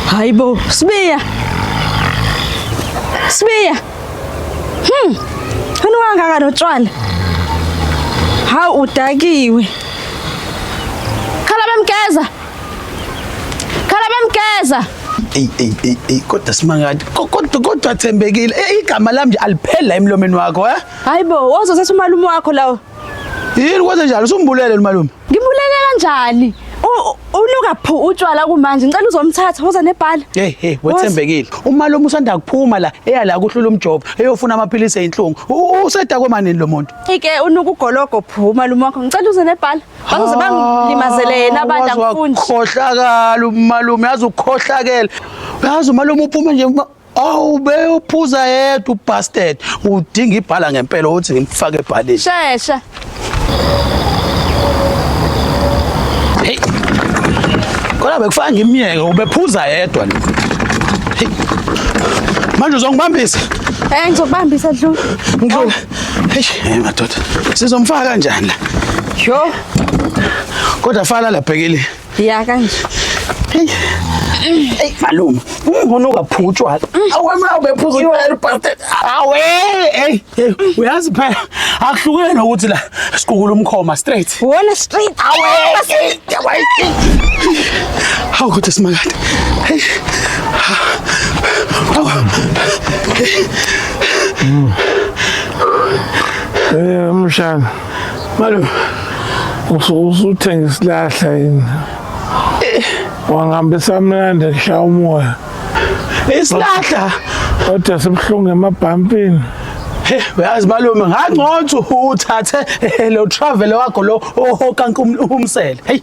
Hayibo, Sibiya. Sibiya. Unuka kangaka notshwala. Hawu udakiwe. Khala bemgeza. Khala bemgeza. Ey ey ey ey kodwa simangadi kodwa kodwa Thembekile igama lami nje aliphela emlomeni wakho eh? Hayibo, wozothatha umalume wakho lawo. Yini kwenze njalo usumbulele lo malume? Ngibulele kanjani? Unuka phu utshwala kumanje. Ngicela uzomthatha uza nebhala. Hey hey wethembekile. Umalume usanda kuphuma la eya la kuhlula umjovo eyofuna amaphilisi einhlungu. Usedakwe manini lo muntu? Ike unuka ugologo phu umalume wakho. Ngicela uze nebhala. Bazoze bangilimazele yena abantu angifuni. Khohlakala umalume yazi ukhohlakele. Yazi umalume uphume nje Awu beyophuza yedwa ubastard. Udinga ibhala ngempela ukuthi ngimfake ebhaleni. Shesha. Hey. Kodwa bekufaka ngimyeke ubephuza yedwa lo. Hey. Manje uzongibambisa? Eh ngizokubambisa Dlu. Ngidlula. Hey, hey madoda. Sizomfaka kanjani la? Yo. Kodwa fala la bhekile. Ya kanje. Hey. Hey malume, ungcono ungaphuza utshwala. Awe ma ubephuza utshwala bastard. Awe, hey, hey, uyazi phela akuhlukene nokuthi la siqukula umkhoma straight. Wona straight. Awe, hey, awe. Hawu kodwa simakade. Hey. Hawu. Eh mshana. Malume. Usuthenga isilahla yini? Wangihambisa mnandi kushaya umoya. Isilahla. Kodwa sibuhlungu emabhampini. He, uyazi malume ngangcono uthathe lo travel wakho lo ohokanka umsele. Hey.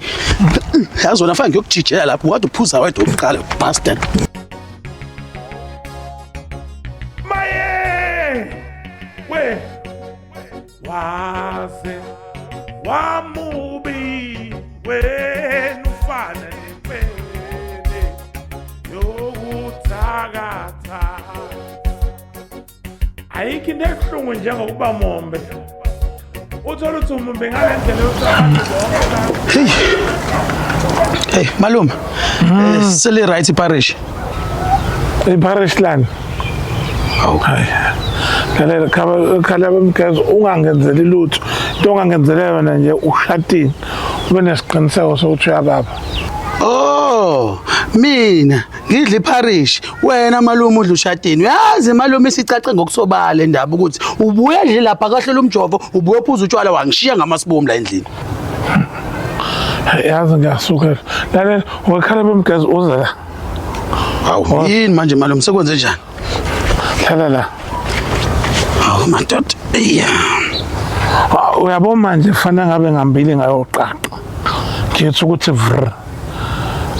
Yazi wena fanele ngiyokujijela lapho kade uphuza wedwa uqala bastard. Maye! We! Waze wamubi wena ufana nempene yokuthakatha. Ayikho into ebuhlungu njengokuba mombe. Uthole ukuthi umumbe ngale ndlela yokuthi abantu bonke la. Hey. Hey malume. Sele right iparish. Iparish lani? Hawu. Hayi. Lalela khala bemgeza ungangenzeli lutho. Into ongangenzela yona nje ushatini. Ube nesiqiniseko sokuthi uyababa. Oh, mina ngidla iparish, wena malume udla ushatini. Uyazi malume isicace ngokusobala indaba ukuthi ubuya nje lapha kahlela umjovo, ubuye uphuza utshwala wangishiya ngamasibomu la endlini. Yazi ngiyasukela. Lalela wakhala bemgeza uze la. Hawu, yini manje malume sekwenze njani? Hlala la. Hawu madoda. Iya. Uyabo manje fana ngabe ngambili ngayoqaqa. Ngithi ukuthi vr.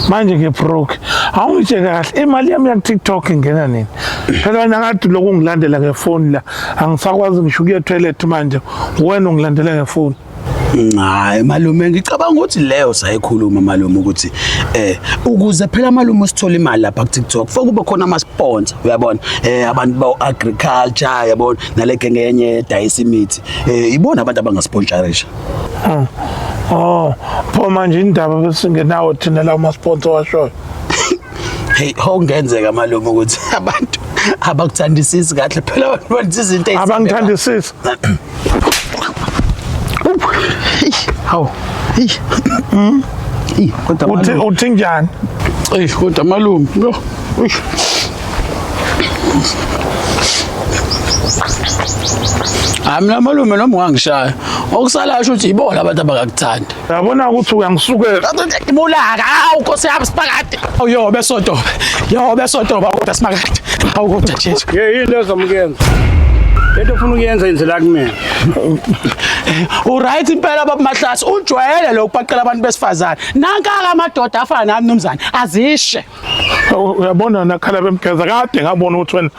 Manje ngibroke. Awungitshele kahle imali yami ya TikTok ingena nini? Phela wena kade lokhu ungilandela ngefoni la. Angisakwazi ngisho ukuya toilet manje. Wena ungilandela ngefoni. Hayi malume ngicabanga ukuthi leyo sayikhuluma malume ukuthi ukuze phela malume usithole imali lapha ku TikTok kufanele kube khona ama sponsor uyabona abantu ba agriculture yabona nale genge yenye edayisa imithi ibona abantu abangasponsorisha. Oh, pho manje indaba besingenawo thina lawo ma sponsor washoyo. Hey, okungenzeka malume ukuthi abantu abakuthandisisi kahle phela abantu bathi izinto ezimbi. Abangithandisisi. Hawu. Hey. Hey, kodwa Uthi malume. uthi njani? Hey, kodwa malume. Yo. Uy. Hayi mina malume noma ungangishaya. Okusala asho ukuthi ibona abantu abakakuthandi. Uyabona ukuthi uyangisukela. Mulaka, awu Nkosi yami simakade. Awu yo besodoba. Yo besodoba kodwa simakade. Awu kodwa Jesu. Ye yini ezomukenza? Lento ofuna ukuyenza yenzela kumina. Uright impela baba Mahlasi, ujwayele lokupaqela abantu besifazane. Nanka amadoda afana nami mnumzane, azishe. Uyabona nakhala bemgeza kade ngabona ukuthi wena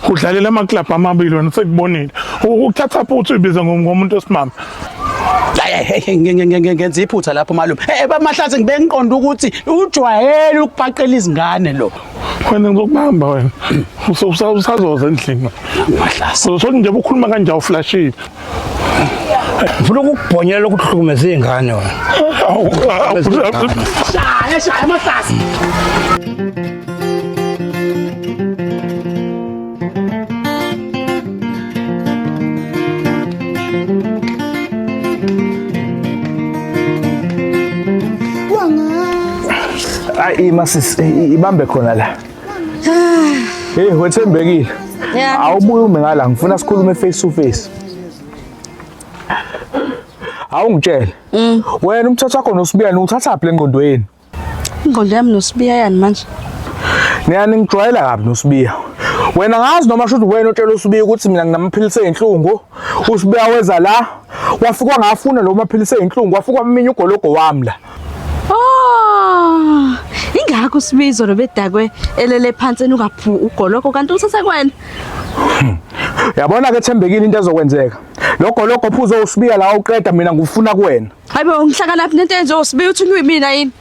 udlalela amaklabhu amabili wena sekubonile. Ukuthatha futhi uyibiza ngomuntu osimame. Hayi ngenza iphutha lapho malume. Eh bamahlathi ngibe ngiqonda ukuthi ujwayele ukubhaqela izingane lo. Wena ngizokubamba wena. Usazoza endlini. Mahlasi. Uzothi nje ukhuluma kanje awuflashile. Ngifuna ukukubhonyela ukuthi uhlukumeze izingane wena. Shaya shaya mahlasi. Ayi ima sisi ibambe khona la. Hey wethembekile. Awubuye ume ngala ngifuna sikhulume face to face. Awungitshele. Wena umthetho wakho noSibiya niwuthathaphi le ngqondo yeni? Ingqondo yami noSibiya yani manje. Niyani ngijwayela kabi noSibiya. Wena ngazi noma shuthi wena otshela uSibiya ukuthi mina nginamaphilisi ezinhlungu. USibiya weza la wafika ngafuna lo maphilisi ezinhlungu wafika waminya ugologo wami la. Oh, ingakho uSibizo lobedakwe elele phansi enukaphu ugoloko kanti usase kwena. Yabona ke Thembekile into ezokwenzeka. Lo gologo phuzo uSibiya la uqeda mina ngufuna kuwena. Hayibo ngihlakanaphi nento enje uSibiya uthi uyimina yini?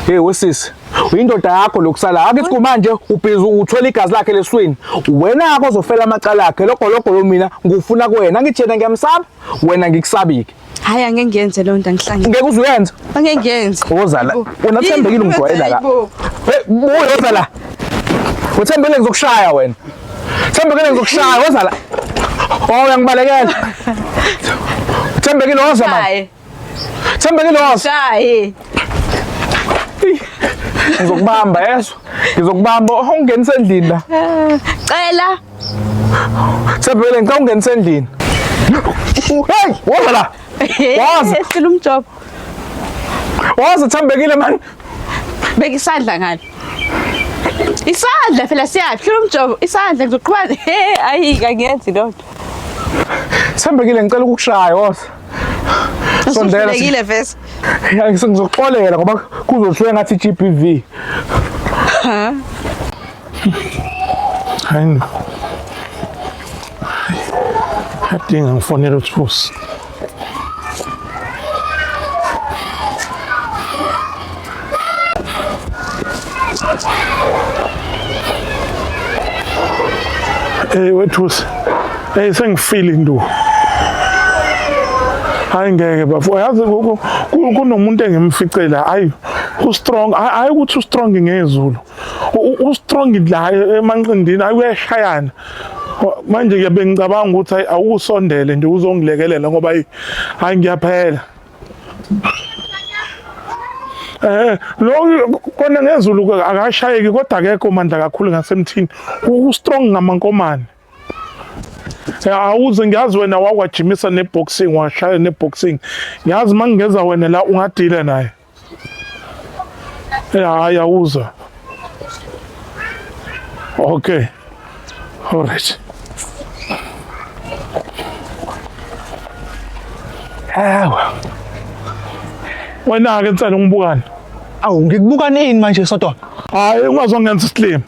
Hey wesisi, uyindoda yakho lokusala. Akithi kumanje ubhizi uthwele igazi lakhe leswini. Wena akho ozofela amacala akhe. Lo gologo lo mina ngufuna kuwena. Angithi yena ngiyamsaba, wena ngikusabi-ke. Hayi angeke ngiyenze leyo nto angihlangene. Ngeke uze uyenze. Angeke ngiyenze. Woza la. Wena Thembekile ungijwayela la. Hey, buya woza la. Uthembekile ngizokushaya wena. Thembekile ngizokushaya woza la. Oh uyangibalekela. Thembekile woza manje. Hayi. Thembekile woza. Hayi. Ngizokubamba yeso. Ngizokubamba oh ungenise endlini la. Cela. Thembekile ngicela ungenise endlini. Hey, woza la. Woza. Ehlula umjobo. Woza Thembekile man. Beka isandla ngalo. Isandla phela siyaphi? Hlula umjobo. Isandla ngizoqhubana. Hey, ayi angiyenzi loo nto. Thembekile ngicela ukukushaya woza. Sondela. Usuhlulekile vese. Ya ngizokuxolela ngoba kuzothiwa ngathi GBV. Hayi. Adinga ngifonele uThusi. Hey wethusi. Hey sengifile induku. Hayi ngeke bafo. Yazi kunomuntu engimficela hayi u-strong hayi ukuthi u-strong ngezulu. U-strong la emanqindini hayi uyashayana. Manje ke bengicabanga ukuthi hayi awusondele nje uzongilekelela ngoba hayi ngiyaphela. Lo kona ngezulu akashayeki kodwa akekho mandla kakhulu ngasemthini. U-strong ngamankomane. Awuze ngiyazi wena wakwajimisa neboxing washaya neboxing. Ngiyazi mangingeza wena la ungadila naye. Hayi awuza. Okay. All right. Hawa. Wena ke nsele ungibukani? Awu ngikubuka nini manje Sodwa? Hayi ungazongenza isilima.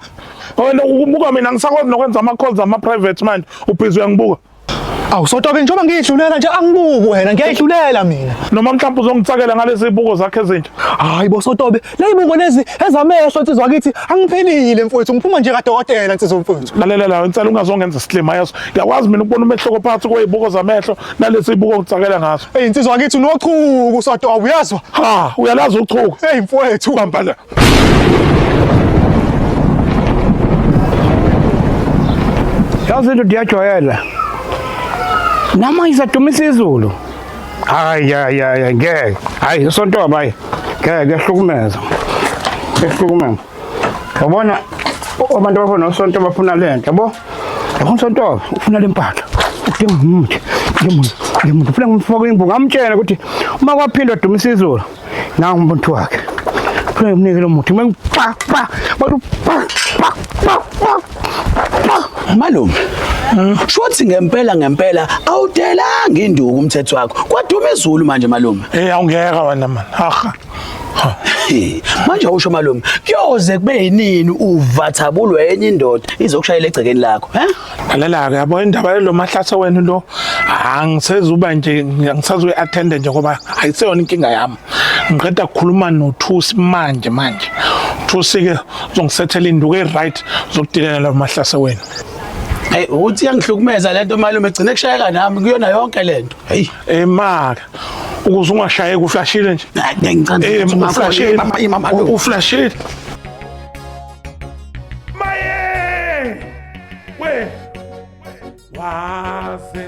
Wena ubuka mina ngisakwazi nokwenza ama calls ama private manje ubhizi uyangibuka. Awu Sodwa njengoba ngiyidlulela nje angibuki wena ngiyayidlulela mina. Noma mhlawumbe uzongitsakela ngalezi zibuko zakhe ezintsha. Hayi bo Sotobe, lezibuko lezi ezamehlo insizwa kithi angiphelile mfowethu ngiphuma nje kadokotela insizwa mfowethu. Lalela la insela ungazongenza isilima yeso. Ngiyakwazi mina ukubona umehluko phakathi kwezibuko zamehlo nalezi zibuko ongitsakela ngazo. Hey insizwa kithi unochuku Sotobe uyazwa? Ha, uyalazi uchuku. Hey mfowethu. Bamba la. Yazi into ndiyajwayela. Nama isadumisa izulu. Hayi hayi hayi ngeke. Hayi sontoba hayi. Ngeke kuyahlukumeza. Kuyahlukumeza. Yabona abantu abafana nosonto bafuna lento yabo. Yabona sontoba ufuna le mpahla. Udinga umuthi. Udinga umuntu. Ufuna ngimfake imbuku ngamtshela ukuthi uma kwaphindwa dumisa izulu nangu umuntu wakhe. Ufuna ngimnike lo muthi. Pa pa pa pa pa pa pa. Malume. Shothi ngempela ngempela awudelanga induku umthetho wakho. Kwaduma izulu manje malume. Eh awungeka wena man. Haha. Manje awusho malume, kuyoze kube yinini uvathabulwe enye indoda izokushayela egcekeni lakho, he? Lalela-ke yabo indaba yalo mahlase wenu lo angisezuba nje angisazuyi-attenda nje ngoba ayiseyona inkinga yami. Ngiqeda kukhuluma noThusi manje manje. Thusi-ke uzongisethela induku e-right zokudilela lo mahlase wenu. Hey, ukuthi iyangihlukumeza lento malume, gcine kushayeka nami kuyona yonke lento. Hey, Emaka ukuze ungashayeki uflashile nje. Ngicela Uflashile. Uflashile. Maye! We! Waze